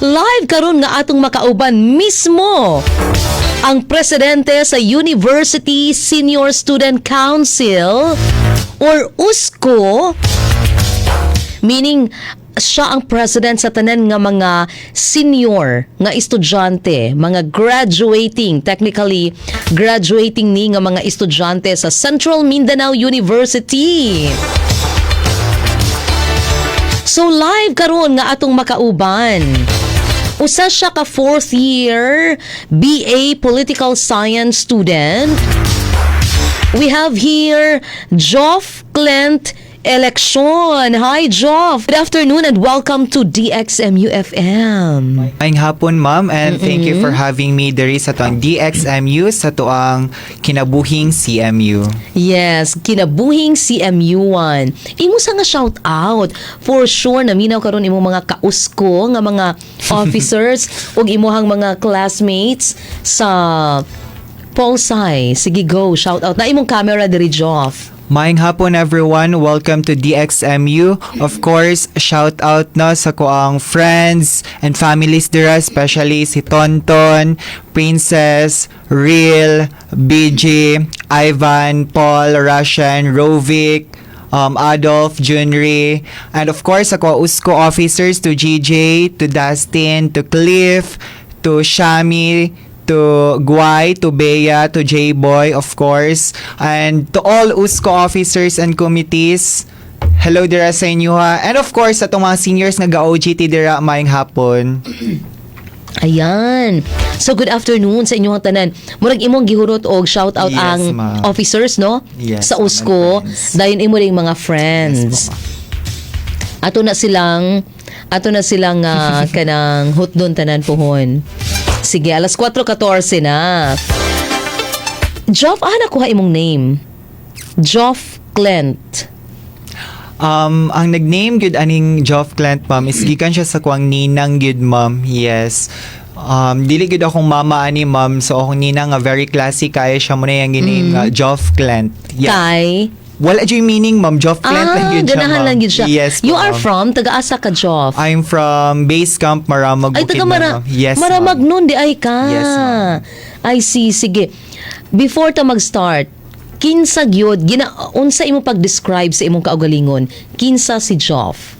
Live karon nga atong makauban mismo ang presidente sa University Senior Student Council or USCO, meaning siya ang president sa tanan nga mga senior nga estudyante, mga graduating, technically graduating ni nga mga estudyante sa Central Mindanao University. So live karon nga atong makauban. Usa siya ka fourth year BA Political Science student. We have here Joff Clint Election. Hi, Joff. Good afternoon and welcome to DXMU FM. Maayong hapon, ma'am, and thank you for having me diri sa atoang DXMU, sa atoang kinabuhing CMU. Yes, kinabuhing CMU1. Imo sa nga shout out. For sure naminaw karon imong mga kausko nga mga officers ug imuhang mga classmates sa Polsci. Sige, go, shout out. Na imong camera diri, Joff. Maayong hapon, everyone. Welcome to DXMU. Of course, shout out na sa akoang friends and families dira, especially si Tonton, Princess, Real, BG, Ivan, Paul, Russian, Rovic, Adolf, Junri, and of course, ako USCO officers, to GJ, to Dustin, to Cliff, to Shami, to Guay, to Bea, to J-Boy, of course, and to all USCO officers and committees. Hello dira sa inyo ha. And of course, sa atong mga seniors nga ga-OJT dira, maayong hapon. Ayan. So good afternoon sa inyong tanan. Murag imong gihurot og shout out Yes, ang ma'am. Officers, no? Yes, sa ma'am, USCO, and friends. Dayon imo ring mga friends. Yes, po, ma'am. Ato na silang kanang hutdon tanan pohon. Sige, alas 4:14 na. Joff, nakuha imong name? Joff Clint. Ang nag-name gyud aning Joff Clint, ma'am, is gikan siya sa akoang ninang gyud, ma'am. Yes. Dili gyud akong mama ani, ma'am. So akong ninang nga very classy kaayo siya, mao na iyang giname nga Joff Clint. Yeah. Kay Wala jud meaning, ma'am. Joff Clint lang gyud siya, ganahan ma'am. Lang gyud siya. Yes po, You are ma'am. From taga-asa ka, Joff? I'm from Base Camp Maramag, Ay, taga Bukidnon, ma'am. Yes, Maramag ma'am. Nun, diay ka. Yes, ma'am. I see. Sige. Before ta mag-start, kinsa gyud gina unsa imo pag-describe sa imong kaugalingon? Kinsa si Joff?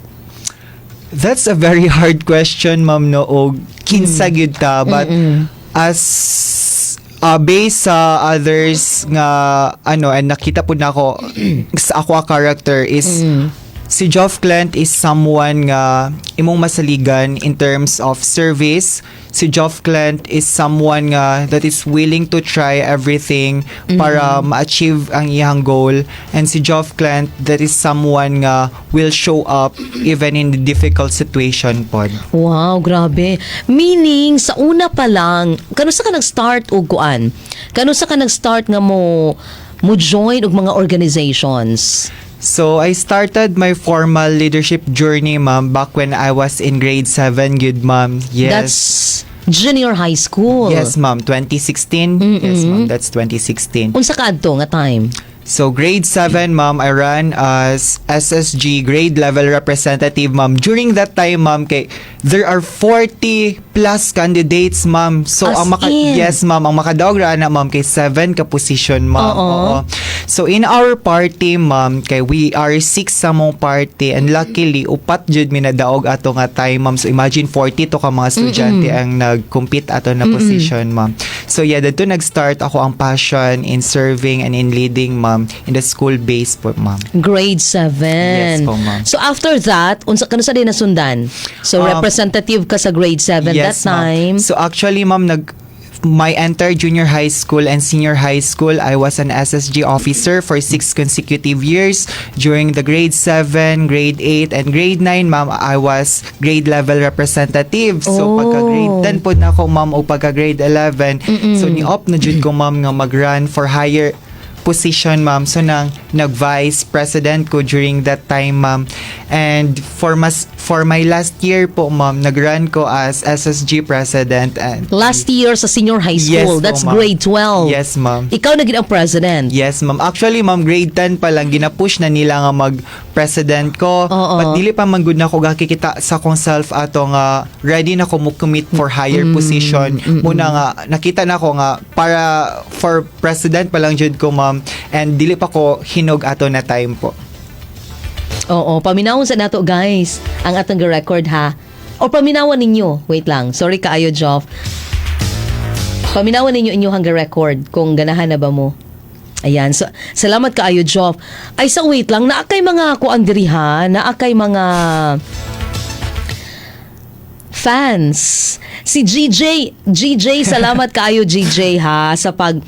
That's a very hard question, ma'am, no? O kinsa gyud ta, but as based sa others nga ano and nakita pud nako sa ako a character is si Joff Clint is someone nga imong masaligan in terms of service. Si Joff Clint is someone nga that is willing to try everything para ma-achieve ang iyang goal. And si Joff Clint that is someone nga will show up even in the difficult situation pod. Wow, grabe. Meaning, sa una pa lang, kanusa ka nag-start og kuan? Kanusa ka nag-start nga mo join og mga organizations? So I started my formal leadership journey, ma'am, back when I was in grade 7 gyud, ma'am. Yes. That's junior high school. Yes, ma'am. 2016. Yes, ma'am. That's 2016. Unsa ka adto nga time? So grade 7, ma'am, I ran as SSG grade level representative, ma'am. During that time, ma'am, kay there are 40 plus candidates, ma'am. So As ang maka in? Yes, ma'am, ang makadaog ra na, ma'am, kay 7 ka position, ma'am. Oo. So in our party, ma'am, kay we are six sa among party and luckily upat jud mi nadaog ato nga time, ma'am. So imagine 40 to ka mga estudyante ang nag-compete ato na position, ma'am. So yeah, dito nag-start akoang passion in serving and in leading, ma'am, in the school base po, ma'am. Grade 7. Yes po, ma'am. So after that, unsa kanusa diay nasundan? So representative ka sa grade 7 that Yes, ma'am. Time. So actually, ma'am, nag my entire junior high school and senior high school, I was an SSG officer for 6 consecutive years. During the grade 7, grade 8, and grade 9, ma'am, I was grade level representative. So, pagka grade 10 pod nako, ma'am, o pagka grade 11, so ni-opt na jud ko, ma'am, nga mag-run for higher position, ma'am. So nang nag-vice president ko during that time, ma'am. And for my last year po, ma'am, nag-run ko as SSG president and Last year sa senior high Yes school, po, that's ma'am. grade 12. Yes, ma'am. Ikaw na gid ang president. Yes, ma'am. Actually, ma'am, grade 10 pa lang gina-push na nila nga mag-president ko. Oo. But dili pa man gud na ko gakikita sa akong self ato nga ready na ko mo commit for higher position. Muna nga nakita na ko nga para for president pa lang jud ko, ma'am. And dili pa ko hinog ato na time po. Oo, paminawon sa nato, guys, ang atong record ha. O paminawan ninyo. Wait lang. Sorry kaayo, Joff. Paminawan ninyo inyong record kung ganahan na ba mo. Ayan. So, salamat kaayo, Joff. Ay, sa wait lang. Naa kay mga kuan diri ha. Naa kay mga fans. Si GJ, GJ, salamat kaayo, GJ, ha, sa pag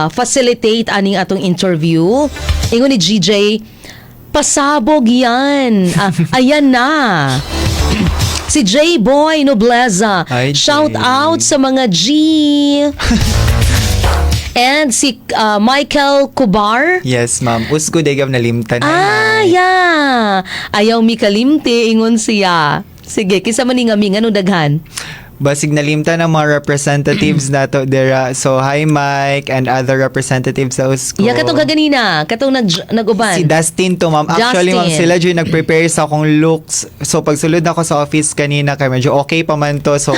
facilitate aning atong interview. Ingon ni GJ, "Pasabog yan." Ah, ayan na. Si J Boy Nobleza. Hi, Shout Jay. Out sa mga G. And si Michael Kubar. Yes, ma'am. Usko degam nalimtan. Hi, Ah, ma'am. yeah. Ayaw mi kalimti, ingon siya. Sige, kinsa man ni nga mi, nganong daghan? Basig nalimtan ang mga representatives nato dira. So, hi Mike and other representatives sa USCO. Yeah, katong kaganina, katong nag-uban. Si Dustin to, ma'am. Actually, ma'am, Dustin. sila dyan nag-prepare sa akong looks. So, pagsulod ako sa office kanina, kay medyo okay pa man to. So,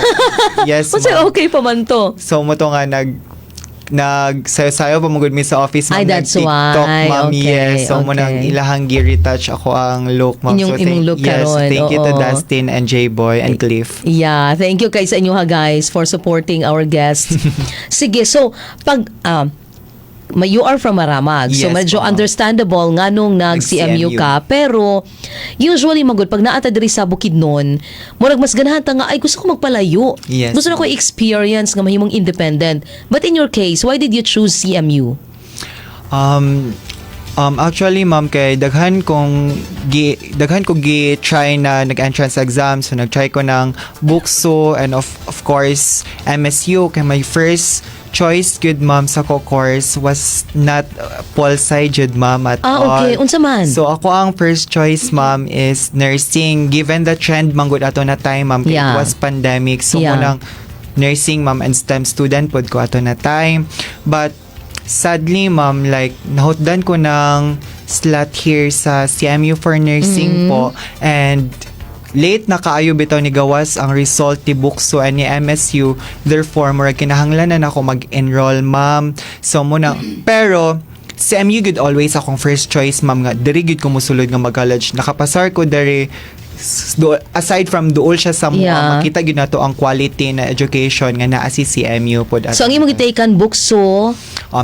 yes, Unsa ma'am. okay pa man to? So, mo to nga nag sayo-sayo pa mugud mi sa office, ma'am. Ay, that's Nag-TikTok, why. ma'am. Okay, Yes. So, mo nang ilahang gi-retouch ako ang look, ma'am. Inyong- So, imong look yes, karon, thank you to oo. Dustin and J-Boy and Cliff. Yeah, thank you kay sa inyo ha, guys, for supporting our guests. Sige, so pag you are from Maramag. So Yes, medyo ma'am. understandable nganong nag-CMU Nag-CMU. ka, pero usually magud pag naa ta diri sa Bukidnon, murag mas ganahan ta nga, "Ay, gusto ko magpalayo." Yes, Gusto na ko ma'am. experience nga mahimong independent. But in your case, why did you choose CMU? Actually, ma'am, kay daghan kong gi try na nag-entrance exam. So nag-try ko ng BukSU and of course MSU, kay my first choice gud, ma'am, sa ko course was not Polsci jud, ma'am, at Ah, okay. all. Unsa man? So ako ang first choice, ma'am, is nursing, given the trend man gud ato na time, ma'am, kay it was pandemic. So munang nursing, ma'am, and STEM student pod ko ato na time. But sadly, ma'am, like nahutdan ko ng slot here sa CMU for nursing po and late na kaayo bitaw ni gawas ang result ni BukSU and ni MSU. Therefore, murag kinahanglan na nako mag-enroll, ma'am. So muna, pero CMU gud always akong first choice, ma'am, nga diri gud ko mosulod nga mag-college. Nakapasar ko diri aside from duol siya sa mga makita gyud nato ang quality na education nga naa si CMU pod. So ang imong gitaken, BukSU,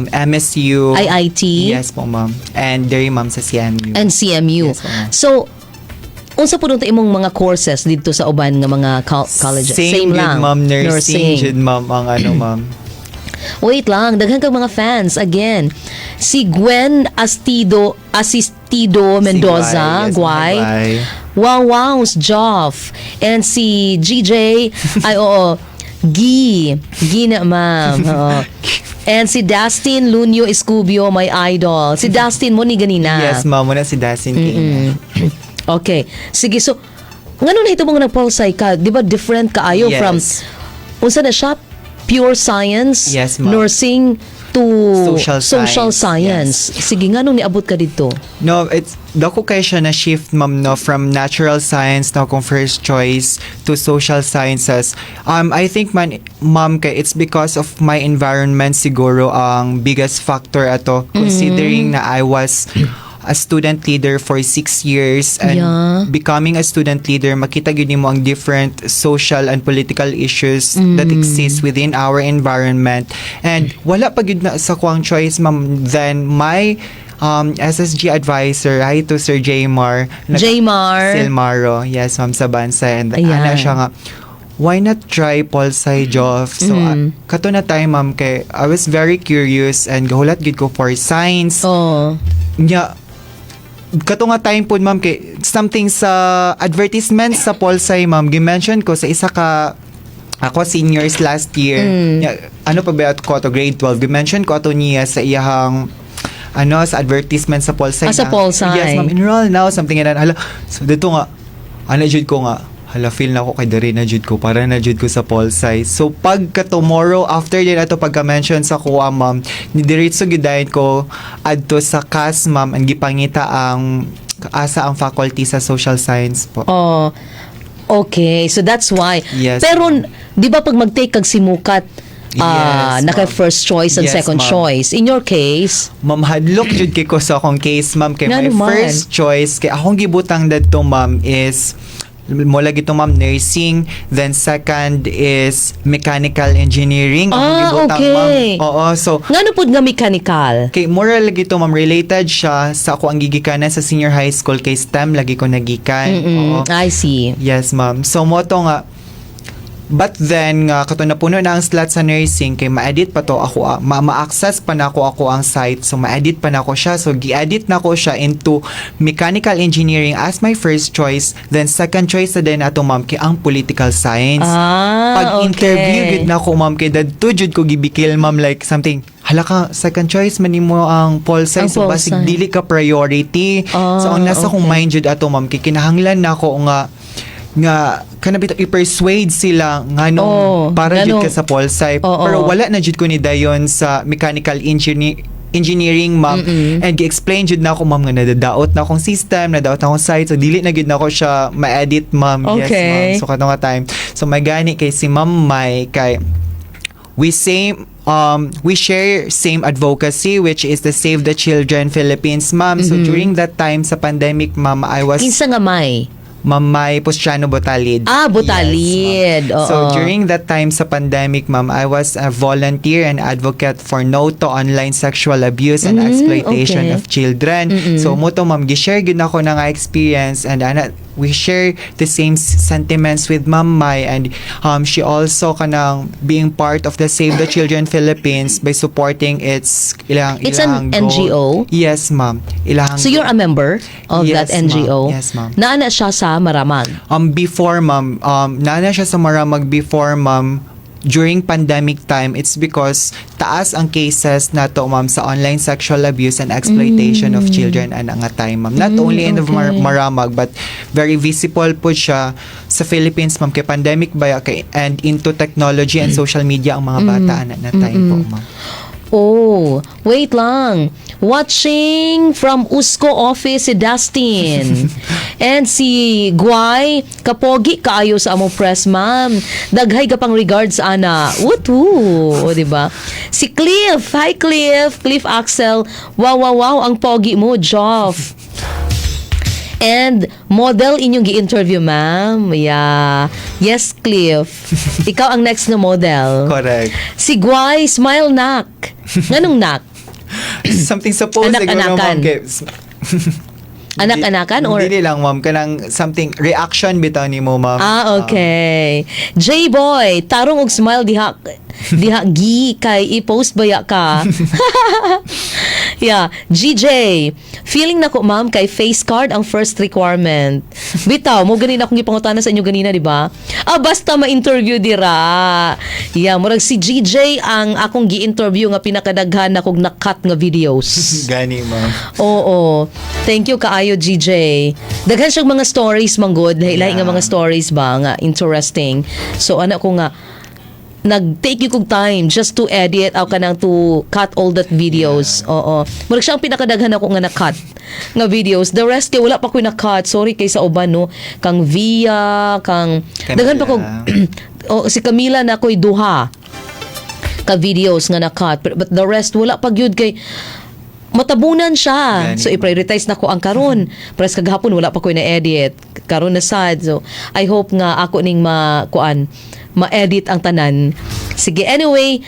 MSU, IIT, yes po, ma'am, and diri, ma'am, sa CMU. And CMU. Yes, ma'am. So unsa po ta imong mga courses dito sa uban nga mga colleges? Same, Same gyud, lang. ma'am, nursing, jud, ma'am, ang ano, ma'am. Wait lang, daghan kag mga fans again. Si Gwen Astido Asistido Mendoza, Si Guay. Guay, yes, Guay. Wow, wow, Joff. And si GJ, ay oo, Gi. Gi na, ma'am. Oo. And si Dustin Lunyo Escubio, my idol. Si Dustin mo ni ganina. Yes, ma'am, muna si Dustin King. Okay. Sige, so ngano na ito mga nag-Polsci ka? Di ba different kaayo Yes. from unsa na siya? Pure science, Yes, ma'am. Nursing to Social social science. Science. Sige, nganong niabot ka dito? No, it's dako kay siya na shift, ma'am, no, from natural science na akong first choice to social sciences. I think man, ma'am, kay it's because of my environment siguro ang biggest factor ato, considering na I was a student leader for 6 years and becoming a student leader, makita gyud nimo ang different social and political issues that exist within our environment, and wala pa gyud na sa kuang choice, ma'am. Then my SSG advisor, hi to Sir Jaymar Jaymar. Silmaro, yes, ma'am, sa Bansa, and Ayan. ana siya nga, "Why not try Polsci, Joff?" So kato na time, ma'am, kay I was very curious and gahulat gid ko for science. Oh. Nya kato nga time pod, ma'am, kay something sa advertisement sa Polsci, ma'am, gi-mention ko sa isa ka ako seniors last year. Nya, ano pa ba ko to, grade 12, gi-mention ko ato niya sa iyahang ano, sa advertisement sa Polsci. Ah, sa Polsci. Yes, ma'am, enroll now, something ganun. Hala, so dito nga, ano jud ko nga, hala, feel na ako kay diri na jud ko, para na jud ko sa Polsci. So pagka tomorrow after din ato pagka-mention sa kuha, ma'am, ni diretso gyud dayon ko adto sa CAS, ma'am, ang gipangita ang asa ang faculty sa social science po. Oh. Okay, so that's why. Yes, Pero ma'am. 'di ba pag mag-take kag simukat, Yes, naka ma'am. first choice and Yes, second ma'am. choice. In your case, Ma'am, hadlok jud kay ko sa akong case, ma'am, kay my Ngano man? first choice kay akong gibutang dadto, ma'am, is mo lagi to, ma'am, nursing, then second is mechanical engineering akong gibutang, ma'am. Oo, so Ngano pud nga mechanical? kay mura lagi to, ma'am, related siya sa ako ang gigikanan sa senior high school kay STEM lagi ko nagikan. Oo. I see. Yes, ma'am. So mo to nga, but then nga kato napuno na ang slot sa nursing kay ma-edit pa to ako, ma-access pa nako ako ang site, so ma-edit pa nako siya, so gi-edit nako siya into mechanical engineering as my first choice, then second choice na din ato, ma'am, kay ang political science. Pag interview gid nako, ma'am, kay dadto jud ko gibikil, ma'am, like something, hala ka, second choice man nimo ang pol Ang sci, so pol basig sci. dili ka priority. So ang nasa kong mind jud ato, ma'am, kay kinahanglan nako nga nga kana bitaw i-persuade sila nganong para jud nganong ka sa pol sci. Pero wala na jud ko ni dayon sa mechanical engineering, ma'am, and gi-explain jud na ako, ma'am, nga nadadaot na akong system, nadaot na akong site, so dili na gid na ako siya ma-edit, ma'am. Yes, ma'am. So kato nga time, so may gani kay si Ma'am Mai kay we share same advocacy, which is the Save the Children Philippines, ma'am. So during that time sa pandemic, ma'am, I was Kinsa nga may? Ma'am Mai Postiano Botalid. Ah, Botalid. Yes, ma'am. So during that time sa pandemic, ma'am, I was a volunteer and advocate for no to online sexual abuse and exploitation of children. So mo to, ma'am, gi-share gyud nako na nga experience and ana we share the same sentiments with Ma'am Mai, and she also kanang being part of the Save the Children Philippines by supporting its ilang It's an ilang goal. NGO? Yes, ma'am. Ilang So you're a member of Yes, that NGO? ma'am. Yes, ma'am. Naa na siya sa Maramag. Before, ma'am, naa na siya sa Maramag before, ma'am, during pandemic time, it's because taas ang cases na to, ma'am, sa online sexual abuse and exploitation of children and nga time, ma'am. Not only in the Maramag, but very visible po siya sa Philippines, ma'am, kay pandemic ba kay, and into technology and social media ang mga bata ana na time po, ma'am. Oh, wait lang. Watching from USCO office si Dustin. And si Guay, kapogi kaayo sa among press, ma'am. Daghay ka pang regards, ana. Wutu, o, di ba? Si Cliff, hi Cliff, Cliff Axel. Wow, ang pogi mo, Joff. And model inyong gi-interview, ma'am. Yeah. Yes, Cliff. Ikaw ang next na model. Correct. Si Guay, smile nak. Nganong nak? Something sa post siguro, Anak-anakan. ma'am. Kay, Anak-anakan or Hindi lang, ma'am. Kanang something, reaction bitaw ni mo, ma'am. Ah, okay. J-boy, tarong og smile diha diha gi kay i-post baya ka. Yeah, GJ, feeling nako, ma'am, kay face card ang first requirement. Bitaw, mo ganina akong gipangutana sa inyo ganina, di ba? Ah, basta ma-interview dira. Yeah, murag si GJ ang akong gi-interview nga pinakadaghan akong na-cut nga videos. Gani, ma'am. Oo. Thank you kaayo, GJ. Daghan siyang mga stories manggod, lahi-lahi nga mga stories ba nga interesting. So ana ko nga nag-take you kog time just to edit aw kanang to cut all that videos. Oo. Murag siya ang pinakadaghan ako nga na-cut nga videos. The rest kay wala pa ko'y na-cut. Sorry kay sa uban, no. Kang Via, kang Camila. daghan pa kog oh, si Camila na ko'y duha ka videos nga na-cut. But the rest wala pa gyud kay matabunan siya. Gani, So i-prioritize na ko ang karon. Pres kagahapon wala pa ko na-edit. Karon na sad. So I hope nga ako ning ma kuan ma-edit ang tanan. Sige, anyway,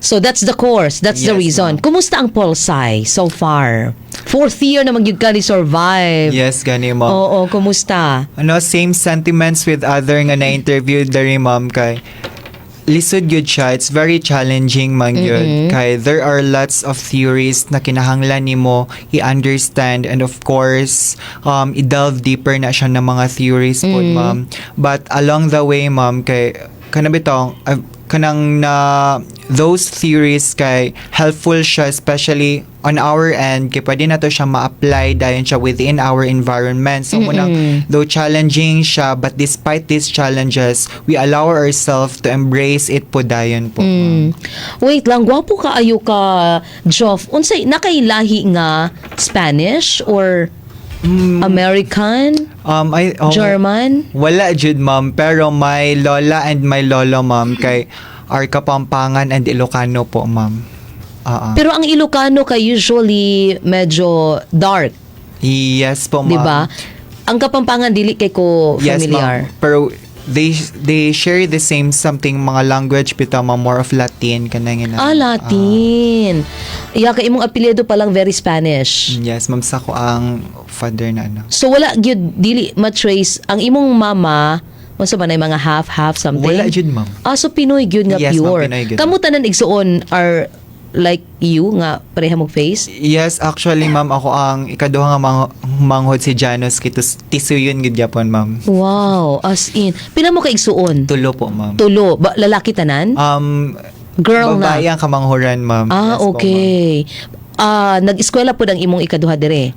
so that's the course. That's the Yes, reason. ma'am. Kumusta ang Polsci so far? Fourth year na magyud ka ni survive. Yes, gani, ma'am. Oo, kumusta? Ano, same sentiments with other nga na-interview dari, ma'am, kay lisod gyud siya. It's very challenging man gyud. Kay there are lots of theories na kinahanglan nimo i-understand and of course, i-delve deeper na siya ng mga theories po, ma'am. But along the way, ma'am, kay kana bitaw, Kanang na those theories kay helpful siya, especially on our end, kay pwede na to siya ma-apply dayon siya within our environment. So munang though challenging siya, but despite these challenges, we allow ourselves to embrace it po dayon po, ma'am. Wait lang, gwapo kaayo ka, Joff. Unsay nakailahi nga, Spanish or American? I, oh, German? Wala jud, ma'am, pero my lola and my lolo, ma'am, kay are Kapampangan and Ilocano po, ma'am. Ah, ah. Pero ang Ilocano kay usually medyo dark, Yes po, ma'am. di ba? Ang Kapampangan, dili kay ko Yes, familiar. ma'am. Pero they share the same something mga language bitaw, ma'am, more of Latin kanang ina. Ah, Latin. Iya kay imong apelyido pa lang very Spanish. Yes, ma'am, sa ko ang father na ano. So wala gyud, dili ma-trace ang imong mama, unsa ba na yung mga half half something? Wala jud, ma'am. Ah, so Pinoy gyud nga Yes, ma'am, pure. Pinoy gyud. Kamo tanan igsuon are like you nga pareha mong face? Yes, actually, ma'am, ako ang ikaduha nga manghod si Janos kitus tisuyon gid gyapon, ma'am. Wow, as in. Pila mo ka igsuon? Tulo po, ma'am. Tulo. Ba, lalaki tanan? Girl na. Babae ang kamanghuran, ma'am. Ah, Yes po, ma'am. Okay. Ah, nag-eskwela po ang imong ikaduha dire?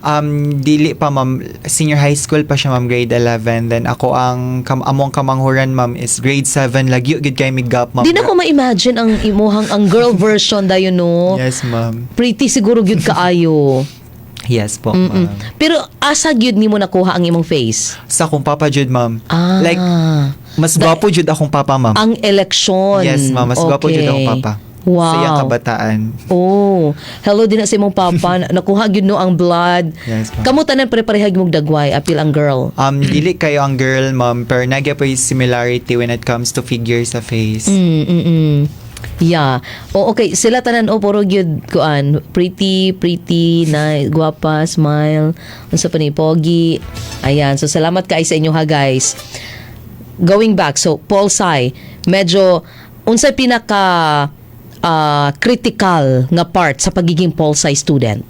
Dili pa, ma'am. Senior high school pa siya, ma'am, grade 11. Then ako ang among kamanghuran, ma'am, is grade 7. Lagyo gid kay mi gap, ma'am. Di na ko ma-imagine ang imuhang ang girl version dayon, no. Yes, ma'am. Pretty siguro gyud kaayo. Yes po, ma'am. Pero asa gyud nimo nakuha ang imong face? Sa akong papa jud, ma'am. Ah. Like mas gwapo jud akong papa, ma'am. Ang eleksyon. Yes, ma'am. Mas gwapo jud akong papa. Sa iyang kabataan. Oh, hello din na sa imong papa. Nakuha gyud no ang blood. Yes, ma'am. Kamo tanan pare-pareha mong dagway apil ang girl? Dili kayo ang girl, ma'am, pero nagya po yung similarity when it comes to figure sa face. Yeah. Oh, okay, sila tanan oh puro gyud kuan, pretty, pretty, na gwapa, smile, unsa pa ni, pogi. Ayan, so salamat kay sa inyo ha, guys. Going back, so Pol Sci, medyo unsay pinaka critical nga part sa pagiging Pol Sci student?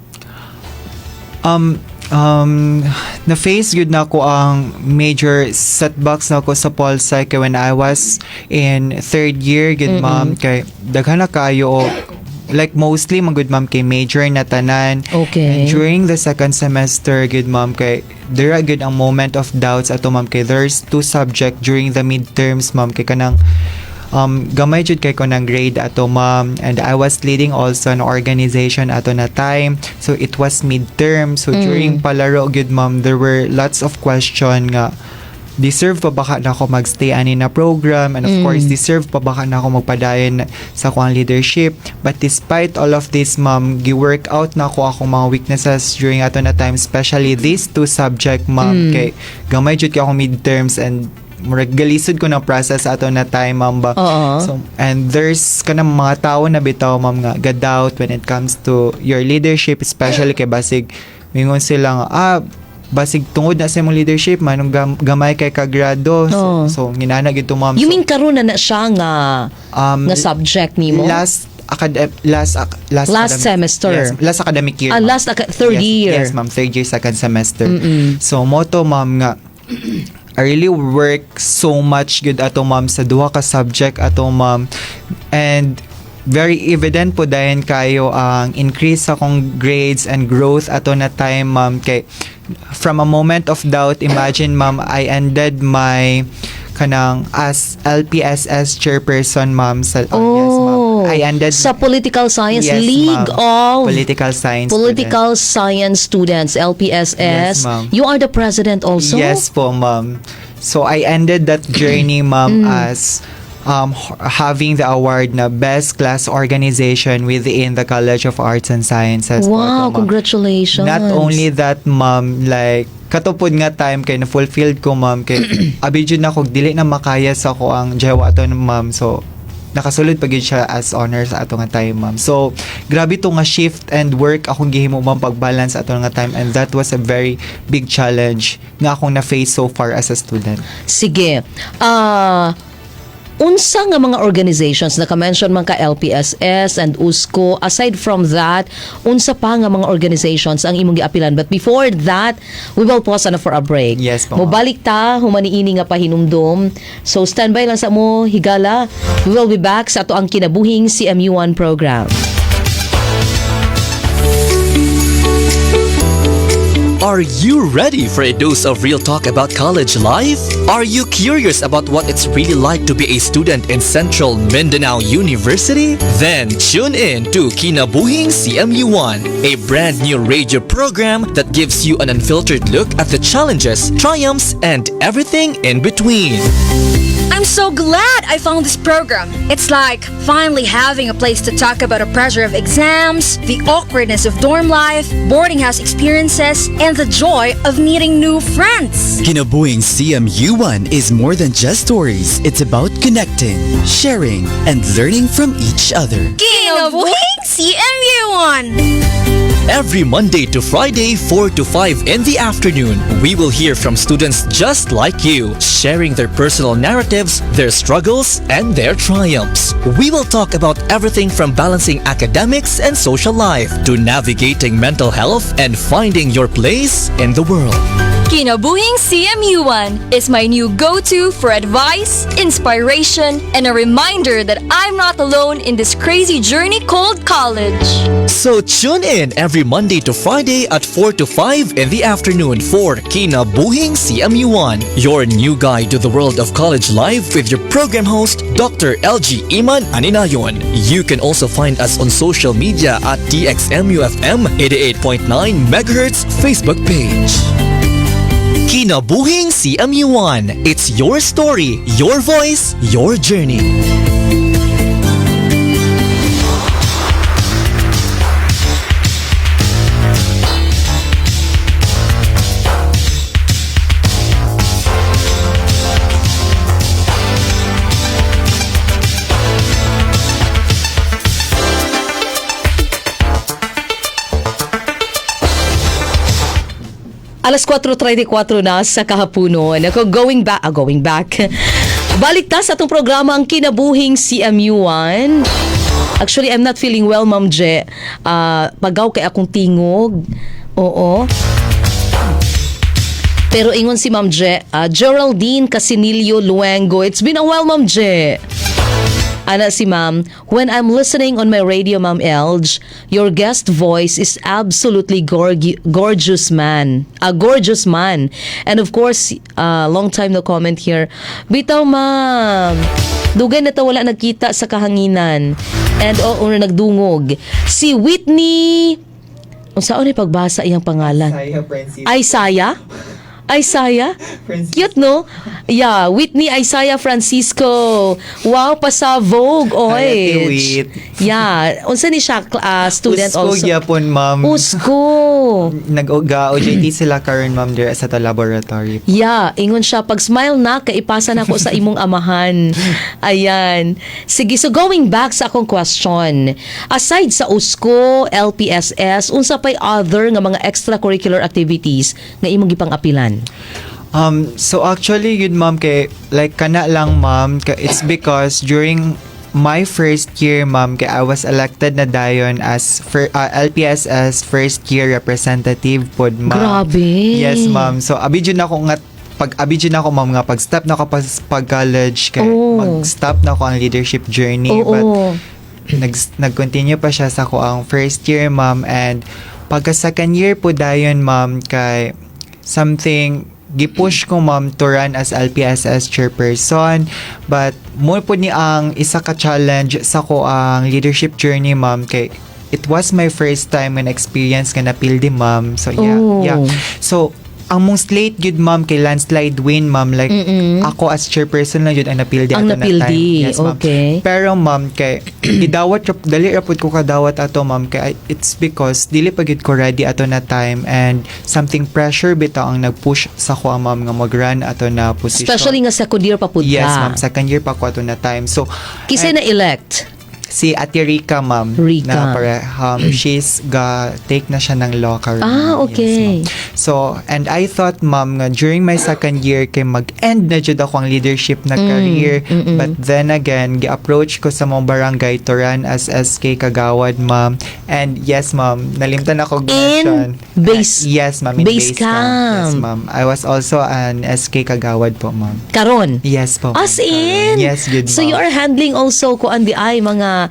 Na-face gud na ako ang major setbacks na ako sa Pol Sci kay when I was in third year gud, ma'am, kay daghan na kayo og like mostly man gud, ma'am, kay major na tanan. And during the second semester gud, ma'am, kay there are gud ang moment of doubts ato, ma'am, kay there's two subject during the midterms, ma'am, kay kanang gamay jud kay ko ng grade ato, ma'am, and I was leading also an organization ato na time, so it was midterm. So during palaro gyud, ma'am, there were lots of question nga deserve pa ba ka na ako magstay ani na program, and of course deserve pa ba ka na ako magpadayon sa akong leadership. But despite all of this, ma'am, gi-work out na ako akong mga weaknesses during ato na time, especially these two subject, ma'am, kay gamay jud kay akong midterms and murag galisod ko na process ato na time, ma'am ba. So and there's kanang mga tao na bitaw, ma'am, nga ga-doubt when it comes to your leadership, especially kay basig mingon sila nga, ah, basig tungod na sa imong leadership manong gamay kay kagrado. So, so nginana gid to, ma'am. You So, mean karon na na siya nga nga subject nimo? Last Last academic, semester. Yes, last academic year, Ah, ma'am. third Yes, year. Yes, ma'am, third year, second semester. So mo to, ma'am, nga I really work so much good ato, ma'am, sa duha ka subject ato, ma'am, and very evident po dayon kayo ang increase sa akong grades and growth ato na time, ma'am, kay from a moment of doubt, imagine, ma'am, I ended my kanang as LPSS chairperson, ma'am, sa oh, yes, ma'am, I ended Sa Political Science Yes, League ma'am. of Political Science. Political Science Students, LPSS. Yes, ma'am. You are the president also? Yes po, ma'am. So I ended that journey, ma'am, as having the award na best class organization within the College of Arts and Sciences po Wow, ato, ma'am. Congratulations. Not only that, ma'am, like katupod nga time kay na fulfilled ko, ma'am, kay abi jud na ko dili na makaya sa ko ang jewa ato, ma'am. So nakasulod pa gyud siya as honors ato nga time, ma'am. So grabe to nga shift and work akong gihimo, ma'am, pag-balance ato nga time, and that was a very big challenge nga akong na-face so far as a student. Sige. Ah, Unsa nga mga organizations, naka-mention man ka LPSS and USCO? Aside from that, unsa pa nga mga organizations ang imong giapilan? But before that, we will pause ana for a break. Yes po, ma'am. Mobalik ta human niini nga pahinumdom. So standby lang sa mo, higala. We will be back sa atoang Kinabuhing CMU1 program. Are you ready for a dose of real talk about college life? Are you curious about what it's really like to be a student in Central Mindanao University? Then tune in to Kinabuhing CMU1, a brand new radio program that gives you an unfiltered look at the challenges, triumphs, and everything in between. I'm so glad I found this program. It's like finally having a place to talk about the pressure of exams, the awkwardness of dorm life, boarding house experiences, and the joy of meeting new friends. Kinabuhing CMU1 is more than just stories. It's about connecting, sharing, and learning from each other. Kinabuhing CMU1! Every Monday to Friday, 4 to 5 in the afternoon, we will hear from students just like you, sharing their personal narratives, their struggles, and their triumphs. We will talk about everything from balancing academics and social life to navigating mental health and finding your place in the world. Kinabuhing CMU1 is my new go-to for advice, inspiration, and a reminder that I'm not alone in this crazy journey called college. So tune in every Monday to Friday at 4 to 5 in the afternoon for Kinabuhing CMU1, your new guide to the world of college life with your program host, Dr. LG Iman Aninayon. You can also find us on social media at DXMUFM 88.9 MHz Facebook page. Kinabuhing CMU1. It's your story, your voice, your journey. Alas 4:34 na sa kahaponon. Ako, going back, going back. Balik ta sa atong programa, ang Kinabuhing CMU1. Actually, I'm not feeling well, Ma'am Je. Pagaw kay akong tingog. Oo. Pero ingon si Ma'am Je, Geraldine Casinillo Luengo. It's been a while, Ma'am Je. Ana si Ma'am, "When I'm listening on my radio, Ma'am Elge, your guest voice is absolutely gorgeous man. A gorgeous man." And of course, long time no comment here. Bitaw, Ma'am. Dugay na ta wala nagkita sa kahanginan. And oo, nagdungog. Si Whitney, unsaon ni pagbasa iyang pangalan? Saya Francis. Isaiah? Isaiah? Francisco. Cute, no? Yeah, Whitney Isaiah Francisco. Wow, pasabog. Hi, Oy. Ate Whit. Yeah. Unsa ni siya, student Usko also? gyapon, ma'am. Usko. Nag-OJT sila karon, ma'am, there sa to laboratory. Yeah, ingon siya, "Pag smile na, kaipasa na ko sa imong amahan." Ayan. Sige, so going back sa akong question. Aside sa USCO, LPSS, unsa pay other nga mga extracurricular activities nga imong gipang-apilan? So actually, yun, ma'am, kay, like, kana lang, ma'am, it's because during my first year, ma'am, kay I was elected na dayon as LPSS first year representative pod, ma'am. Grabe. Yes, ma'am. So, abi jud nako nga pag abi jud nako, ma'am, nga pag step na ko pag college kay mag-stop na ko ang leadership journey, but nag-continue pa siya sa akoang first year, ma'am, and pagka second year po dayon, ma'am, kay something gipush ko, ma'am, to run as LPSS chairperson, but mo po ni ang isa ka challenge sa akoang leadership journey, ma'am, kay it was my first time and experience nga napildi, ma'am. So yeah, yeah, so ang mong slate gyud, ma'am, kay landslide win, ma'am, like ako as chairperson lang jud ang napildi Ang ato na time. napildi, Yes, ma'am. Pero ma'am, kay gidawat dali ra pud ko kadawat ato, ma'am, kay it's because dili pa gyud ko ready ato na time and something pressure bitaw ang nag-push sa ko, ma'am, nga mag-run ato na position. Especially nga second year pa pud Yes, ka. ma'am, second year pa ko ato na time. So Kisay and na elect? Si Ate Rica, ma'am. Rica. Na pare, she's ga take na siya ng law karon. Ah, okay. Yes, ma'am. So, and I thought, ma'am, nga during my second year kay mag-end na jud ako ang leadership na career. But then again, gi-approach ko sa among barangay to run as SK Kagawad, ma'am. And yes, ma'am, nalimtan ako In mention. base- Yes, ma'am, in base base camp. Yes, camp. ma'am. I was also an SK Kagawad po, ma'am. Karon. Yes po, ma'am. As in? Yes, good, So you ma'am. are handling also kuan di ay mga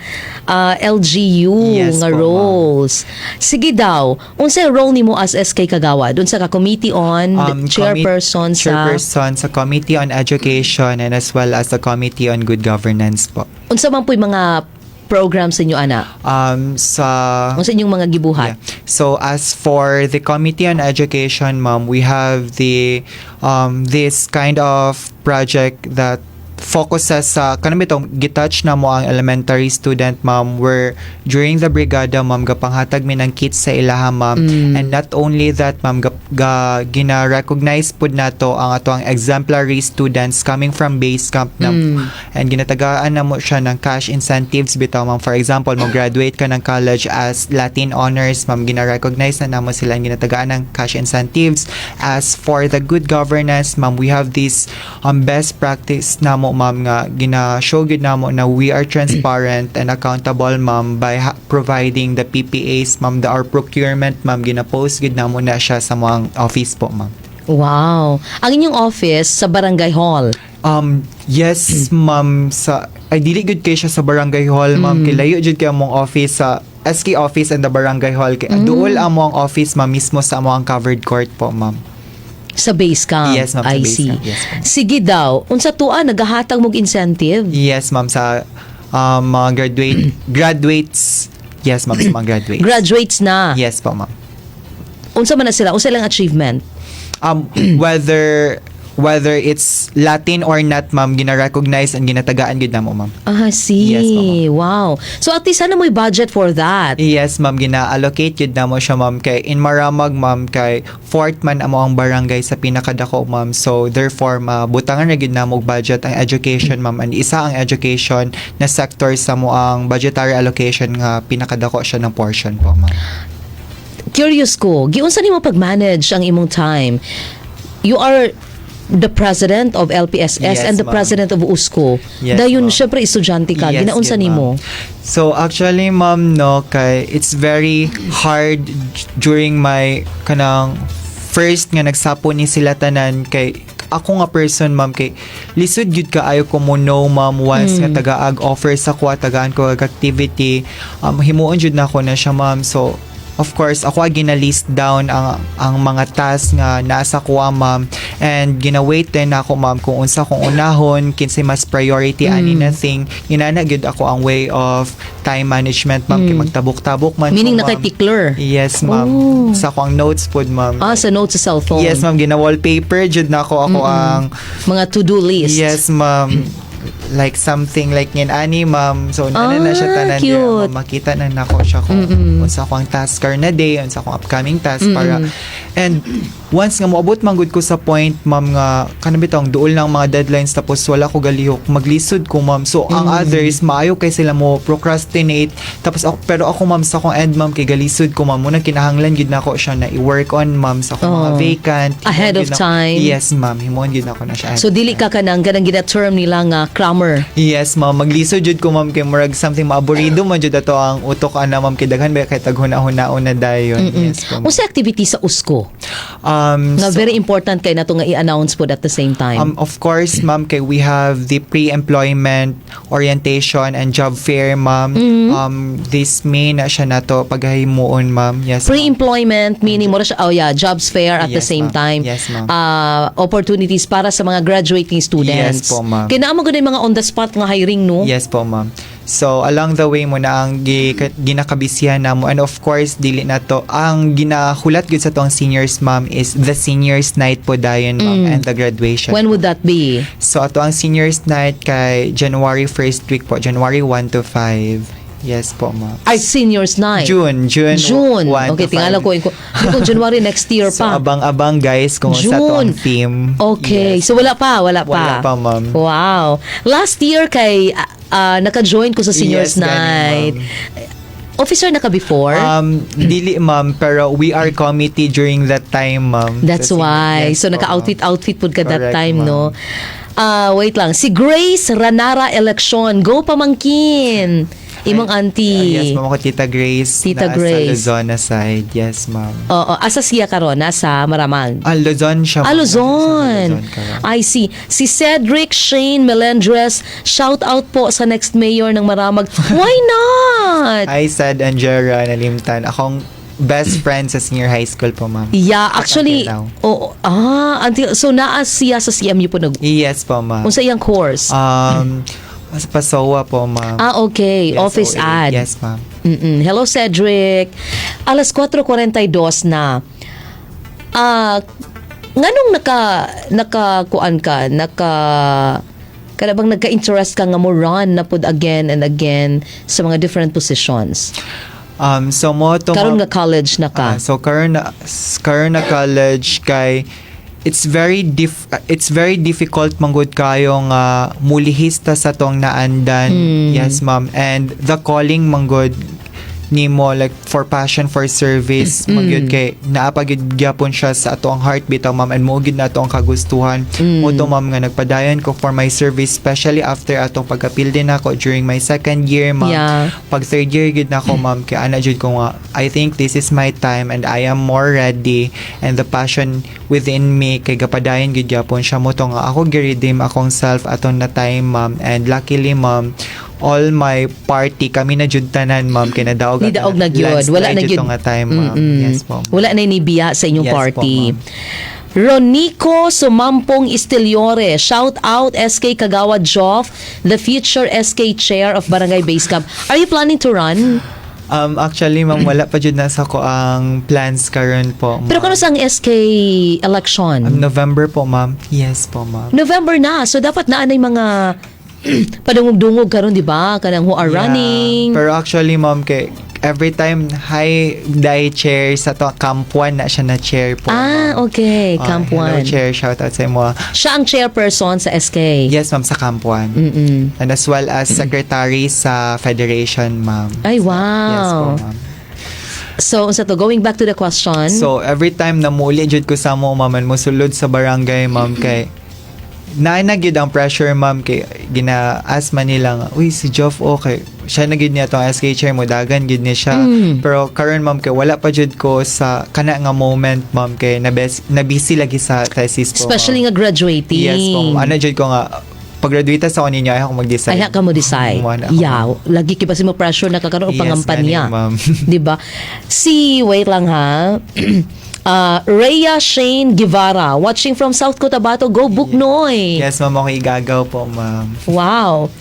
LGU Yes nga po, ma'am. roles. Sige daw, unsay role nimo as SK Kagawad? Unsa ka committee on chairperson sa Chairperson sa Committee on Education and as well as the Committee on Good Governance po. Unsa man po'y mga programs sa inyo, ana? Sa Unsa inyong mga gibuhat? Yeah. So as for the Committee on Education, ma'am, we have the this kind of project that focuses sa kanang bitong gitouch na mo ang elementary student, ma'am, where during the brigada, ma'am, gapanghatag mi ng kits sa ilaha, ma'am. And not only that, ma'am, ga gina-recognize pud nato ang ato ang exemplary students coming from base camp na and ginatagaan na mo siya ng cash incentives bitaw, ma'am. For example, mo graduate ka ng college as Latin honors, ma'am, gina-recognize na namo sila and ginatagaan ng cash incentives. As for the good governance, ma'am, we have this best practice namo, ma'am, nga gina-show gyud namo na we are transparent and accountable, ma'am, by providing the PPAs, ma'am, the our procurement, ma'am, gina-post gyud namo na siya sa mga office po, ma'am. Wow. Ang inyong office sa Barangay Hall. Yes, ma'am, sa ay dili gud kay siya sa barangay hall, ma'am. Kay layo jud kay among office sa SK office and the barangay hall. Kay duol among office, ma'am, mismo sa among covered court po, ma'am. Sa base camp. Yes, ma'am, sa I base see. camp. Yes, ma'am. Sige daw, unsa tua nagahatag mog incentive? Yes, ma'am, sa mga graduates. Yes, ma'am, sa mga graduates. Graduates na. Yes po, ma'am. Unsa man na sila? Unsa ilang achievement? Whether it's Latin or not, ma'am, gina-recognize and ginatagaan gid namo, ma'am. Ah, see. Yes, ma'am. Wow. So at least sana mo'y budget for that. Yes, ma'am, gina-allocate yun namo siya, ma'am, kay in Maramag, ma'am, kay fourth man amo ang barangay sa pinakadako, ma'am. So, therefore, mabutangan ra gyud namo og budget ang education, ma'am. And isa ang education na sector sa mo ang budgetary allocation nga pinakadako siya ng portion po, ma'am. Curious ko, giunsa nimo pag-manage ang imong time? You are the president of LPSS Yes, and the ma'am. President of USCO. Yes, Dayon, ma'am. syempre, estudyante ka. Yes, Ginaunsa yun, nimo? ma'am. So actually, ma'am, no, kay it's very hard during my kanang first nga nagsapo ni sila tanan, kay ako nga person, ma'am, kay lisod gyud kaayo ko mo no, ma'am, once nga tagaag offer sa kuha, tagaan ko og activity, himuon jud na ako na siya, ma'am. So of course, ako ay gina-list down ang mga tasks nga nasa kuha, ma'am, and gina-wait din ako, ma'am, kung unsa kong unahon, kinsay mas priority ani na thing. Ginana gyud ako ang way of time management, ma'am, kay magtabok-tabok man Meaning ko, ma'am. naka-tickler? Yes, ma'am. Oh. Sa akong notes pod, ma'am. Ah, sa notes sa cellphone. Yes, ma'am, gina wallpaper jud na ako ang Mga to-do list. Yes, ma'am. Like something like ngin ani, ma'am. So nana na siya Ah, tanan cute. niya, ma'am. Makita na nako siya kung unsa akong task karon na day, unsa akong upcoming task para and once nga moabot man gud ko sa point, ma'am, nga kanang bitong duol ng mga deadlines tapos wala ko galihok, maglisod ko, ma'am. So ang others maayo kay sila mo procrastinate tapos ako, pero ako, ma'am, sa akong end, ma'am, kay galisod ko, ma'am, muna kinahanglan gid nako siya na i-work on, ma'am, sa akong mga Oh. vacant. Himuon Ahead of gid nako. time. Yes, ma'am, himuon gid nako na siya ahead So of dili time. ka kanang gina-term nila nga crammer. Yes, ma'am. Maglisod jud ko, ma'am, kay murag something maaburido man jud ato ang utok ana, ma'am, kay daghan ba kay taghuna-hunaon na dayon. Yes po, ma'am. Unsa activity sa USCO nga very important kay nato nga i-announce pod at the same time? Of course, ma'am, kay we have the pre-employment orientation and job fair, ma'am. This May na siya nato paghahimuon, ma'am. Yes, ma'am. Pre-employment meaning mo siya, oh yeah, jobs fair at the Yes, same ma'am. time. Yes, ma'am. Opportunities para sa mga graduating students. Yes po, ma'am. Kaya naa mo gud yung mga on the spot nga hiring, no? Yes po, ma'am. So, along the way mo na ang ginakabisihan na mo. And of course, dili na to. Ang ginahulat gud sa tong seniors, ma'am, is the seniors night po dayon, ma'am, and the graduation. When would that be? So, ato ang seniors night kay January first week po, January 1 to 5. Yes po, ma'am. Ay, seniors night. June, June, June. 1 Okay, to 5. tingala ko. Kung January next year So, pa. abang-abang guys kung sa to ang June. theme. Okay. Yes. So wala pa, wala pa. Wala pa, ma'am. Wow. Last year kay Naka-join ko sa Seniors Yes, gani, Night. Officer na ka before? Dili, ma'am, pero we are committee during that time, ma'am. That's Sa why. Yes So po, naka-outfit-outfit pud ka that Correct, time, ma'am. No? Ah, wait lang. Si Grace Ranara Election. Go pamangkin. Imong auntie. Yes, ma'am, ako Tita Grace. Tita Naa Grace. sa Luzon na side. Yes, ma'am. Oo, asa siya karon? Nasa Maramag. Ah, Luzon siya, Ah, ma'am. Luzon. Nasa Luzon karon. I see. Si Cedric Shane Melendres, shout out po sa next mayor ng Maramag. Why not? I said Angera Nalimtan. Akong best friend sa senior high school po, ma'am. Yeah, actually, Until now. oo, until, so naa siya sa CMU po nag, Yes po, ma'am. unsa iyang course? Sa Pasoa po, ma'am. Ah, okay. Yes, Office OA. ad. Yes, ma'am. Hello, Cedric. Alas 4:42 na. Nganong naka kuan ka, kana bang nagka-interest ka nga mo run na pud again and again sa mga different positions? So mo to Karon ma'am- nga college na ka. Ah, so karon na college kay it's very difficult manggod kayo nga mulihista sa tong naandan. Yes, ma'am. And the calling manggod nimo, like for passion for service magyud kay naa pa gyud gyapon siya sa ato ang heart bitaw, ma'am, and mo gyud na ato ang kagustuhan mo to, ma'am, nga nagpadayon ko for my service, especially after atong pagkapildi nako during my second year, ma'am. Pag third year gid na ako, ma'am, kay ana jud ko nga I think this is my time and I am more ready, and the passion within me kay gapadayon gid gyapon siya mo to nga ako gi-redeem akong self aton na time, ma'am. And luckily, ma'am, all my party, kami na jud tanan, ma'am, kay nadaog Ni daog na gyud. Wala na gyud. Nga time, ma'am. Yes po. Wala na nibiya sa inyong Yes po, party. ma'am. Ronico Sumampong Estiliore, shout out SK Kagawad Joff, the future SK chair of Barangay Base Camp. Are you planning to run? Actually, ma'am, wala pa jud nasa ko ang plans karon po, ma'am. Pero kano sa ang SK election? November po, ma'am. Yes po, ma'am. November na. So dapat naa nay mga padungog-dungog karon, di ba? Kanang who are running. Pero actually, ma'am, kay every time hi dai chair sa to Camp 1 na siya na chair po, ma'am. Okay. Ah, Camp hello, 1. chair. Shout out sa imo. Siya ang chairperson sa SK. Yes, ma'am, sa Camp 1. And as well as secretary sa federation, ma'am. Ay, wow. Yes po, ma'am. So, unsa to? Going back to the question. So, every time na muuli jud ko sa mo, ma'am, and mosulod sa barangay, ma'am, kay naa na gyud ang pressure, ma'am, kay gina-ask man nila nga, "Uy, si Joff, okay siya na gyud niya tong SK chair mo, dagan gyud niya siya." Pero karon, ma'am, kay wala pa jud ko sa kana nga moment, ma'am, kay na busy lagi sa thesis po, Especially ma'am. nga graduating. Yes po, ma'am. Ano jud ko nga pag-graduate sa ko ninyo ay ako mag-decide. Ay, ka mo decide. Mo na ako. Yeah, lagi kay basi mo pressure na kakaroon o Yes, pangampanya. gani, ma'am. 'Di ba? Si wait lang ha. Rhea Shane Guevara watching from South Cotabato. Go Buknoy. Yes, ma'am, ako igagaw po, ma'am. Wow.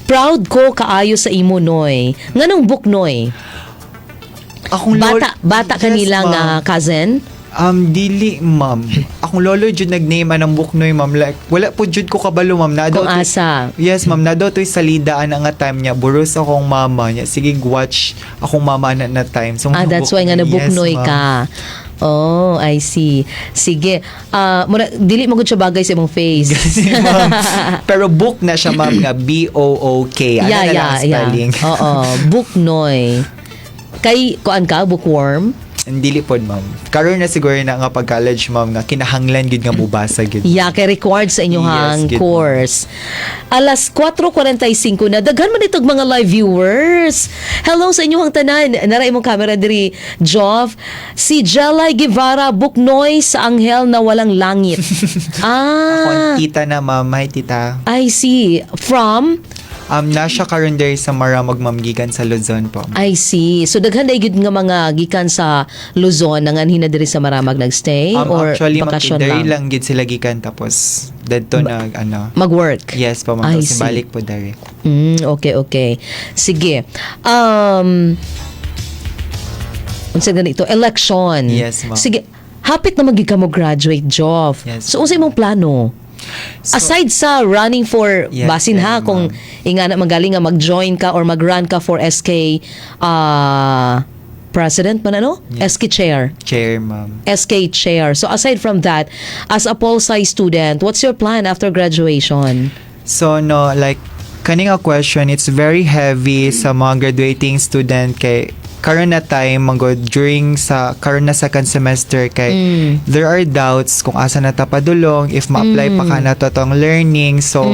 Proud ko kaayo sa imo, Noy. Nganong Buknoy? Akong Bata bata kanila Yes, nga ma'am. cousin? Dili, ma'am. Akong lolo jud nag-name anang Buknoy, ma'am. Like, wala po jud ko kabalo, ma'am. Na Kung asa. Yes, ma'am. Na daw to'y salida ana nga time niya. Buros akong mama niya. Sige, watch akong mama na time. So, Ah, that's why nga Buknoy. nabuknoy Yes, ma'am. ka. Oh, I see. Sige. Ah, mura, dili mo gud siya bagay sa imong face. Kasi, ma'am, pero book na siya, ma'am, nga Book. Ano na lang ang spelling? Oo, Buknoy. Kay kuan ka, bookworm? Dili pod, ma'am. Karon na siguro na nga pag college, ma'am, nga kinahanglan gid nga mubasa gid. Yeah, kay required sa inyong Yes, gid, ma'am. course. Alas 4:45 na. Daghan man itong mga live viewers. Hello sa inyong tanan. Nara imong camera diri, Joff. Si Jelay Guevara, Buknoy sa anghel na walang langit. Ako ang Ah, tita na, ma'am. Hi, tita. I see. From? Na siya karon diri sa Maramag, ma'am, gikan sa Luzon po. I see. So daghan na gyud nga mga gikan sa Luzon nanganhi na diri sa Maramag nagstay or Actually, ma'am, bakasyon diri lang? lang gid sila gikan tapos dadto na ano. Mag-work. Yes po, ma'am. I Tapos see. balik po diri. Okay. Sige. Unsa ganito? Election. Yes, ma'am. Sige. Hapit na magyud ka mo graduate, Joff. Yes, So, unsa imong plano? So, Aside sa running for Yes, basin ha ganun, kung ingana magaling nga mag-join ka or mag-run ka for SK president man, ano? Yes. SK chair. Chair, ma'am. SK chair. So aside from that, as a Pol Sci student, what's your plan after graduation? So no, like Kaning a question, it's very heavy sa mga graduating student kay karon na time manggod during sa karon na second semester kay there are doubts kung asa na ta padulong, if ma-apply pa ka na to tong learning. So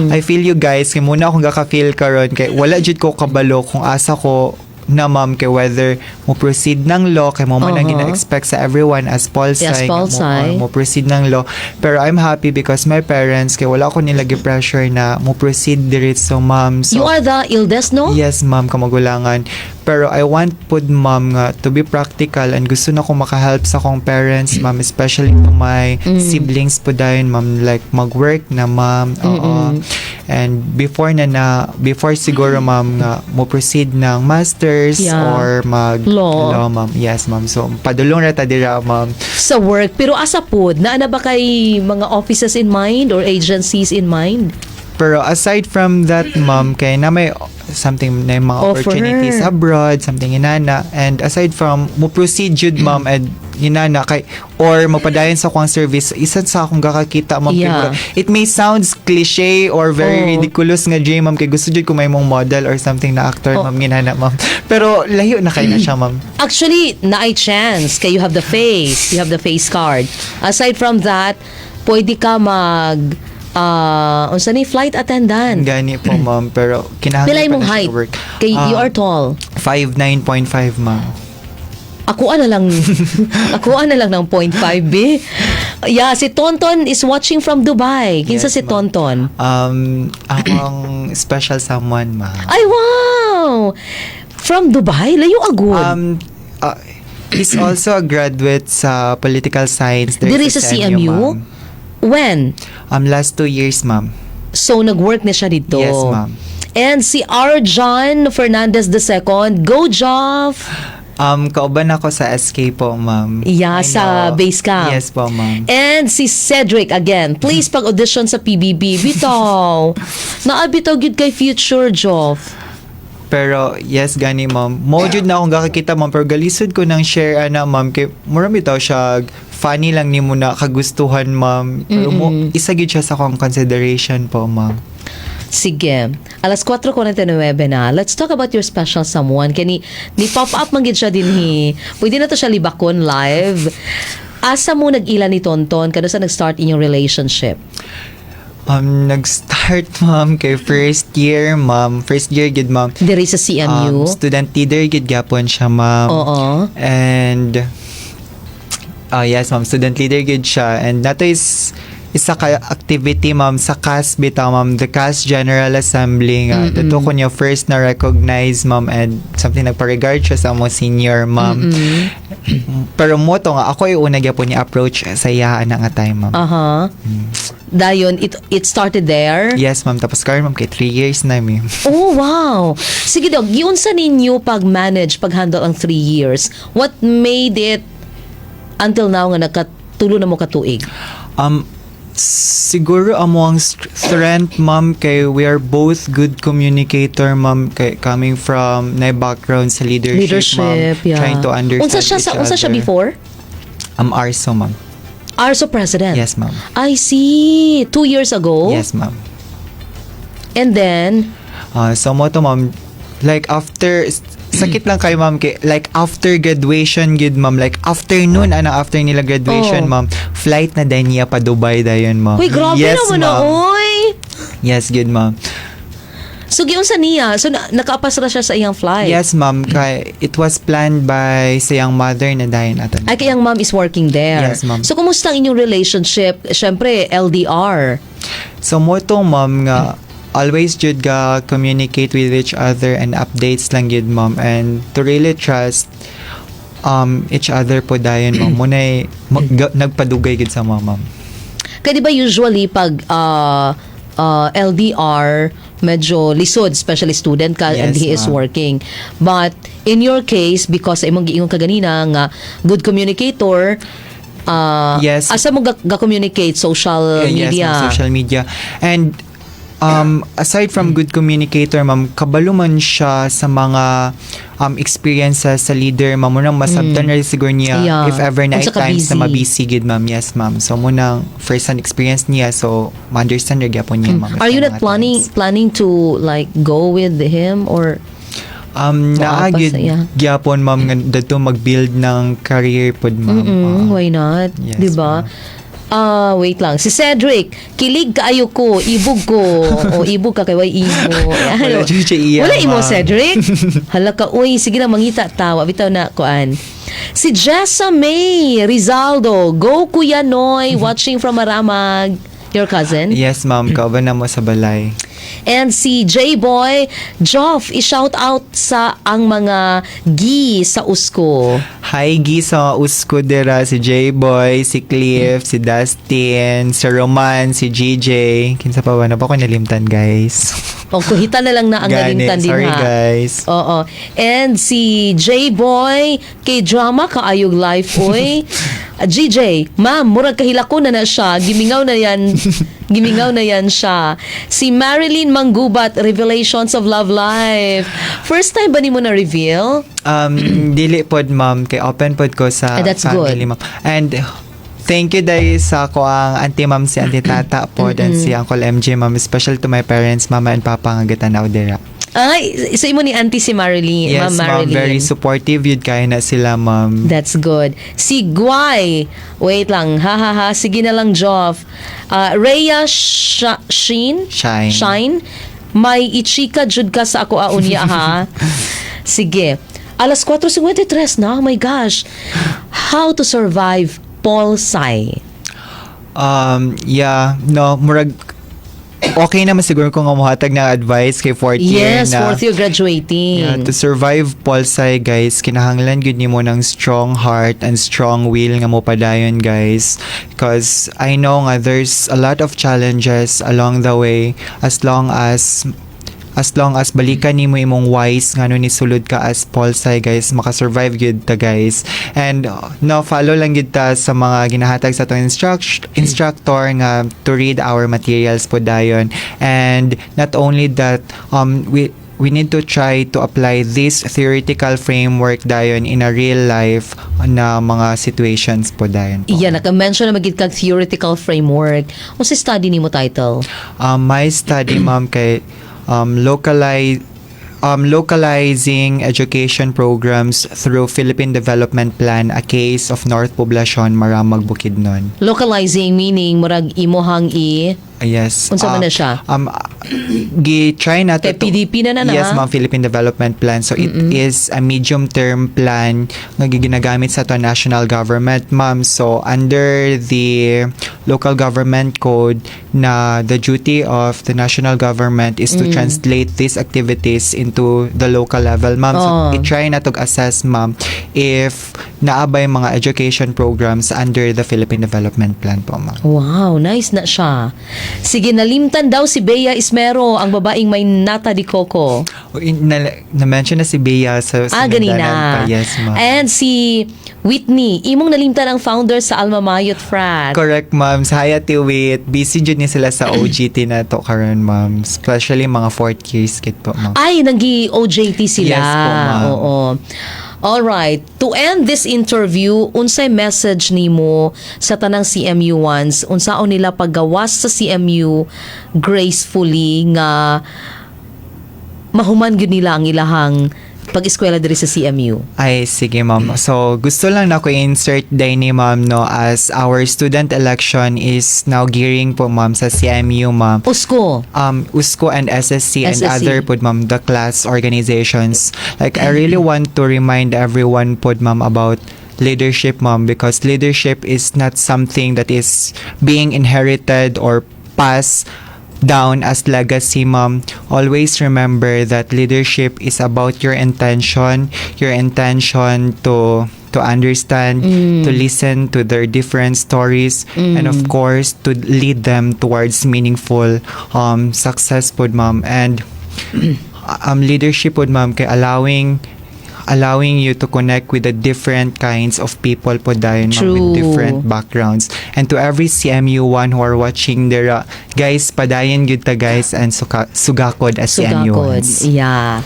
I feel you guys kay muna akong gaka-feel karon kay wala jud ko kabalo kung asa ko na, ma'am, kay whether mo proceed ng law kay mo man ang gina-expect sa everyone as Pol Yes, Sci Pol mo, Sci. Mo proceed ng law, pero I'm happy because my parents kay wala ko nila gi-pressure na mo proceed diretso, ma'am. So You are the eldest, no? Yes, ma'am, kamagulangan. Pero I want pud, ma'am, nga to be practical and gusto na ko makahelp sa akong parents, ma'am, especially to my siblings po dayon, ma'am, like mag-work na, ma'am. Oo. And before na na before siguro, ma'am, nga mo proceed ng masters or mag Law. Law, ma'am. Yes, ma'am. So padulong ra ta dira, ma'am. Sa work. Pero asa pod, naa na ba kay mga offices in mind or agencies in mind? Pero aside from that, ma'am, kay na may something na yung mga Offer. opportunities abroad, something inana. And aside from, mo proceed jud, ma'am, and inana, kay, or magpadayon sa akong service, isa sa akong gakakita, ma'am. Kay it may sounds cliche or very ridiculous nga dream, ma'am, kay gusto jud ko may mong model or something na actor, ma'am, ginana, ma'am. Pero layo na kay na siya, ma'am. Actually, naay chance kay you have the face. You have the face card. Aside from that, pwede ka mag unsa ni, flight attendant. Gani po, ma'am, pero kinahanglan Pila pa imong na siya height? work. Kay you are tall. 5'9.5, ma'am. Ako na lang ng 0.5 B. Yeah, si Tonton is watching from Dubai. Kinsa Yes, si ma'am. Tonton? Akong special someone, ma'am. Ay, wow! From Dubai? Layo agud. He's also a graduate sa political science there. Diri sa CMU? Ma'am. When? Last 2 years, ma'am. So, nag-work na siya dito? Yes, ma'am. And si R. John Fernandez II. Go, Joff! Kauban ako sa SK po, ma'am. Yeah, I sa know. base camp. Yes po, ma'am. And si Cedric again. Please pag-audition sa PBB. Bitaw. Naa bitaw gyud kay future, Joff. Pero yes, gani, ma'am. Mo jud na akong gakakita, ma'am, pero galisod ko nang share ana, ma'am, kay mura bitaw siya funny lang nimo na kagustuhan, ma'am. Pero mo isa gyud siya sa akong consideration po, ma'am. Sige. Alas 4:49 na. Let's talk about your special someone. Kani ni pop up man gid siya dinhi. Pwede na to siya libakon live. Asa mo nag-ila ni Tonton? Kano sa nag-start inyong relationship? Nag-start, ma'am, kay first year, ma'am. First year gid, ma'am. Diri sa CMU? Student leader gid gyapon siya, ma'am. And yes, ma'am, student leader gid siya. And nato is isa ka activity, ma'am, sa CAS bitaw, ma'am, the CAS General Assembly nga. Dito ko niya first na recognize, ma'am, and something nagpa-regard siya sa mo senior, ma'am. Pero mo to nga ako yung una gyapon niya approach sa iya ana nga time, ma'am. Dayon, it started there? Yes, ma'am. Tapos karon, ma'am, kay 3 years na mi. Oh, wow. Sige dog, giunsa ninyo pag-manage, pag-handle ang 3 years? What made it until now nga nakatulo na mo katuig? Siguro amo ang strength, ma'am, kay we are both good communicator, ma'am, kay coming from na background sa leadership, Leadership, ma'am, yeah. trying to understand Unsa siya sa each unsa siya other. before? ARSO, ma'am. ARSO president. Yes, ma'am. I see. 2 years ago. Yes, ma'am. And then, So mo to, ma'am, like after sakit lang kay ma'am kay like after graduation gid, ma'am, like afternoon ana after nila graduation, ma'am, flight na din niya pa Dubai dayon, ma'am. Huy, grabe Yes, naman na, ma'am. oy. Yes gid, ma'am. So, giunsa niya? So, nakaapas ra siya sa iyang flight? Yes, ma'am. Kay it was planned by sa iyang mother na dayon ato. Ay, kay ang mom is working there. Yes, ma'am. So, kumusta ang inyong relationship? Siyempre, LDR. So mo to, ma'am, nga always jud ga communicate with each other and updates lang jud, ma'am, and to really trust each other po dayon, ma'am, mo nay nagpadugay gid sa mga, ma'am. Kaya di ba usually pag LDR, medyo lisod, especially student ka and Yes, he is ma'am. working. But in your case, because imong giingon ka ganina nga good communicator, Yes. asa mo ga-communicate? Social Yeah, yes, media? Ma'am, social media. And Aside from good communicator, ma'am, kabalo man siya sa mga experiences sa leader, ma'am. Munang masabtan na rin siguro niya if ever na Unsa ka times na busy. Mabisi gid, ma'am. Yes, ma'am. So munang first hand experience niya, so ma-understand ra gyapon niya, ma'am, if Are you may not mga planning times. Planning to like go with him or Naa Moapa gyud yeah. gyapon, ma'am, nga dadto mag-build ng career pod, ma'am. Why not? Yes, 'Di ba? Ah, wait lang. Si Cedric, kilig kaayo ko, ibog ko. O ibog ka kay way imo. Wala jud siya iya, Wala imo, ma'am. Cedric. Hala ka uy, sige na mangita tawa bitaw na kuan. Si Jessa May Rizaldo, go Kuya Noy, watching from Maramag. Your cousin? Yes, ma'am. Kauban na mo sa balay. And si J-Boy, Joff, i-shout out sa ang mga gi sa USCO. Hi, Gi sa USCO dira, si J-Boy, si Cliff, si Dustin, si Roman, si GJ. Kinsa pa ba? Na pa ko nalimtan, guys. O, kuhita na lang na ang Gani. nalimtan din Sorry, ha. Guys. Oo. And si J-Boy, kay drama kaayog life, oy. Ah, GJ, ma'am, murag kahilako na na siya. Gimingaw na yan. Gimingaw na yan siya. Si Marilyn Manggubat, Revelations of Love Life. First time ba ni mo na-reveal? Dili pod, ma'am, kay open pod ko sa Ah, that's family, good. ma'am. And thank you dahil sa ako ang auntie, ma'am, si Auntie Tata pod and si Uncle MJ, ma'am. Special to my parents, mama and papa nga gitanaw dira. Ay, so imo ni auntie si Marilyn, Yes, Ma'am ma'am, Marilyn. very supportive yun kaya na sila, ma'am. That's good. Si Guay, wait lang, ha ha ha, sige na lang, Joff. Ah, Rhea Sheen? Shine. Shine? May ichika jud ka sa ako aunya ha. Sige. Alas 4:53 na, oh my gosh. How to survive Pol Sci? Yeah, no, murag okay naman siguro kung muhatag ng advice kay fourth year Yes, na fourth year graduating. Yeah, to survive Polsci, guys, kinahanglan gyud nimo ng strong heart and strong will nga mo padayon, guys. Because I know nga there's a lot of challenges along the way as long as balikan nimo imong whys ngano ni sulod ka as Polsci, guys, makasurvive gyud ta, guys. And no, follow lang gyud ta sa mga ginahatag sa atong instructor nga to read our materials po dayon. And not only that, we need to try to apply this theoretical framework dayon in a real life na mga situations po dayon po. Iya, naka-mention na magid kag theoretical framework. Unsa study nimo title? My study, ma'am, kay localizing education programs through Philippine Development Plan, a case of North Poblacion, Maramag, Bukidnon. Localizing meaning murag imuhang i Yes. Unsa man na siya? Gi-try na Kay PDP na na na, Yes, ha? Ma'am, Philippine Development Plan. So it is a medium term plan nga ginagamit sa ato national government, ma'am. So under the local government code na the duty of the national government is to translate these activities into the local level, ma'am. So Oh. i-try na to assess, ma'am, if naa bay mga education programs under the Philippine Development Plan po, ma'am. Wow, nice na siya. Sige, nalimtan daw si Bea Ismero, ang babaeng may nata di coco. O, na-mention na si Bea sa Ah, sinundanan ganina. pa. Yes, ma'am. And si Whitney, imong nalimtan ang founder sa Alma Mayot Frat. Correct, ma'am. Sa Hayati Wait, busy jud ni sila sa OJT na to karon, ma'am. Especially mga fourth years kid po, ma'am. Ay, nagi OJT sila. Yes po, ma'am. Oo. All right. To end this interview, unsay message nimo sa tanang CMU ones? Unsaon nila paggawas sa CMU gracefully nga mahuman gyud nila ang ilahang pag-eskwela diri sa CMU? Ay, sige, ma'am. So, gusto lang na ko insert day ni ma'am, no, as our student election is now gearing po, ma'am, sa CMU, ma'am. USCO. USCO and SSC, and SSC. Other pod, ma'am, the class organizations. Like, I really want to remind everyone pod, ma'am, about leadership, ma'am, because leadership is not something that is being inherited or passed down as legacy, ma'am. Always remember that leadership is about your intention to understand, to listen to their different stories, and of course, to lead them towards meaningful success pod, ma'am. And leadership pod, ma'am, kay allowing allowing you to connect with the different kinds of people po dayon, ma'am, True. With different backgrounds. And to every CMU1 who are watching there, guys, padayon gyud ta, guys, and sugakod as Sugakod. CMU1s. Yeah.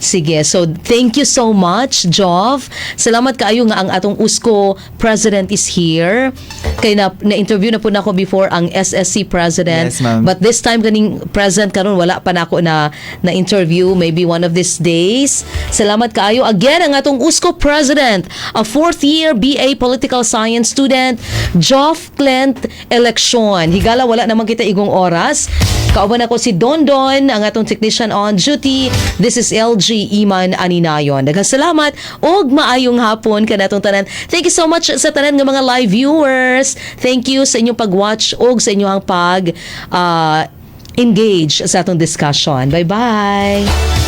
Sige. So, thank you so much, Joff. Salamat kaayo nga ang atong USCO president is here. Kay na, na-interview na po nako before ang SSC president. Yes, ma'am. But this time kaning present karon, wala pa nako na na interview, maybe one of these days. Salamat kaayo again ang atong USCO president, a fourth year BA Political Science student, Joff Clint Election. Higala, wala naman kita igong oras. Kauban ako si Don Don, ang atong technician on duty. This is LG Iman Aninayon. Daghang salamat og maayong hapon kanatong tanan. Thank you so much sa tanan nga mga live viewers. Thank you sa inyong pag-watch og sa inyong pag engage sa atong discussion. Bye-bye.